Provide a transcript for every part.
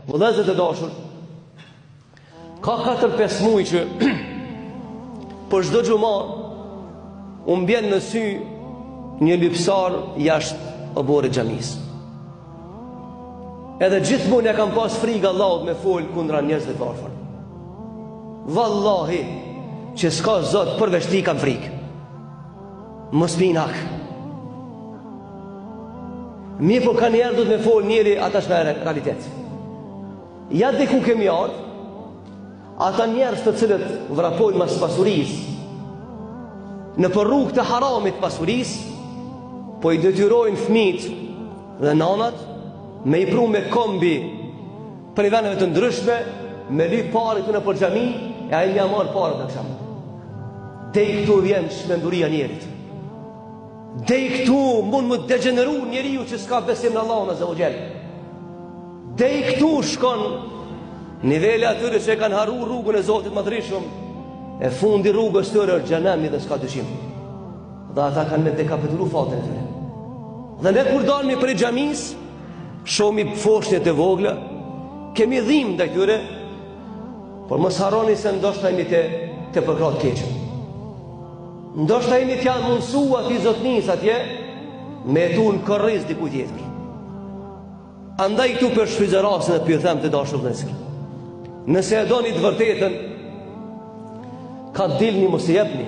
Vëllezër të dashur, ka 4-5 muaj që për çdo xhuma um bjen në sy një lypsar jashtë oborrit xhamisë. Edhe gjithmonë ja kam pas frikë Allahut me fol kundra njerëzve të varfër. Vallahi, që s'ka Zot përveç tij kam frikë. Mos mi hak. Mirëpo kanjëherë duhet me fol njeri ata çka realitet. Ja dhe ku kemi ardhë, ata njerëz të cilët vrapojnë mas pasurisë, nëpër rrugë të haramit pasurisë, po i detyrojnë fmijt dhe nanat, me i pru me kombi prej veneve të ndryshme, me lyp pare këtu nëpër xhami, e ai me ia marrë paret në kësham. Dej këtu vjen çmenduria njerit. Dej këtu mund me degjeneru njeriu që s'ka besim në Allahun azze ve xhel. Dej këtu shkon niveli atyre që e kanë harru rrugën e Zotit Madhërishëm, e fundi rrugës tyre është xhehenemi dhe s'ka dyshim. Dhe ata kanë me dekapitulu fatin e tyre. Dhe ne kur dalmi prej xhamisë, shohmi foshnjet e vogla, kemi dhimë ndaj tyre, por mos harroni se ndoshta jemi te, te përkrah t'keqen. Ndoshta jemi t'ja mundësu atij zotnisë atje, me jetu në kurriz diku tjetër. Andaj këtu po shfrytëzoj rastin dhe po ju them të dashur vëllezër. Nëse e doni të vërtetën, ka dilni mos e jepni,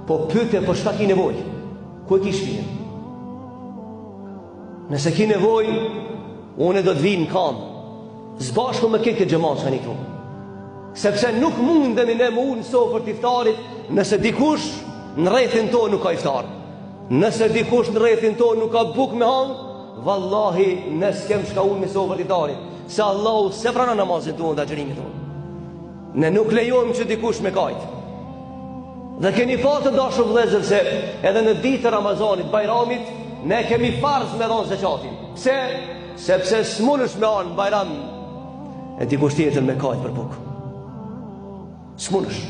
po pyte për çka ki nevojë. Ku e ki shpijën? Nëse ki nevojë, unë do të vi në kamë. S'bashku me këtë këtë xhemat që këtu. Sepse nuk mundemi ne me u ul në sofër të iftarit nëse dikush në rrethin tonë nuk ka iftar. Nëse dikush në rrethin tonë nuk ka bukë me hangër, vallahi ne s'kem çka ulmi në sofër të iftarit. Se Allahu s'e pranon namazin tonë dhe agjërimin tonë. Ne nuk lejojmë që dikush me kajt. Dhe keni pa të dashur vëllezër se edhe në ditë të Ramazanit, Bajramit, ne kemi farz me dhonë zeqatin. Pse? Sepse s'munësh me ardh në Bajram e dikush tjetër me kajt për bukë. S'munësh.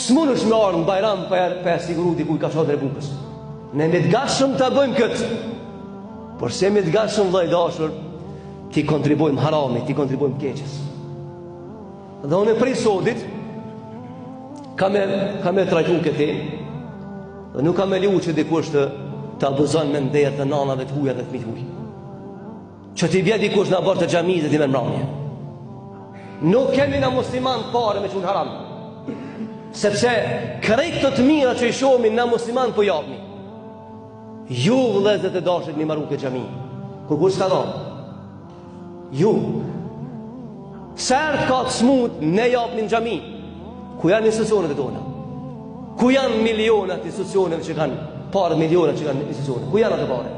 S'munësh me ardh në Bajram pa, pa e siguru dikuj kafshatën e bukës. Ne jemi të gatshëm ta bëjmë këtë. Por s'jemi të gatshëm vëlla i dashur, t'i kontribuojmë haramit, t'i kontribuojmë keqes. Dhe unë prej sotit, kam me, kam me trajtu këtë temë, dhe nuk kam me leju që dikush të, të abuzon me nder të nanave të huja dhe fëmijë të huj. Që t'i bje dikush në oborr të xhamisë dhe t'i merr mramje. Nuk kemi na musliman pare me çu n'haram. Sepse krejt këto të mira që i shohmi na musliman po japmi. Ju vëllezër të dashur keni maru këtë xhami. Kurkush s'ka dhënë. Ju. Sa herë ka të smut, ne japmi në xhami. Ku janë institucionet e tona? Ku janë milionat institucioneve që kanë pare milionat që kanë institucione? Ku janë ato pare?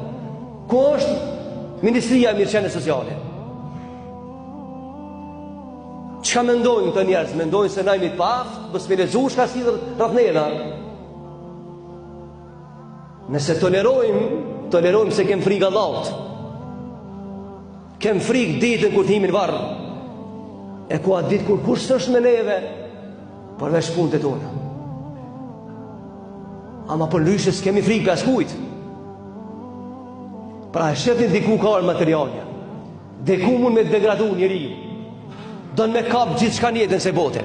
Ku është Ministria e Mirëqenies Sociale? Çka mendojnë këto njerëz? Mendojnë se na jemi të paaftë, mos me lexu çka sillet rreth nena. Nëse tolerojmë, tolerojmë se kem frikë Allahut. Kem frikë ditën kur të himi në varr. E ku atë ditë kur kush s'është me neve, përveç punët e tona. Ama përndryshe s'kemi frikë prej askujt. Pra e shefni diku ka ardh materialja. Diku mund me degradu njeriu. Don me kap gjithçka në jetën e kësaj bote.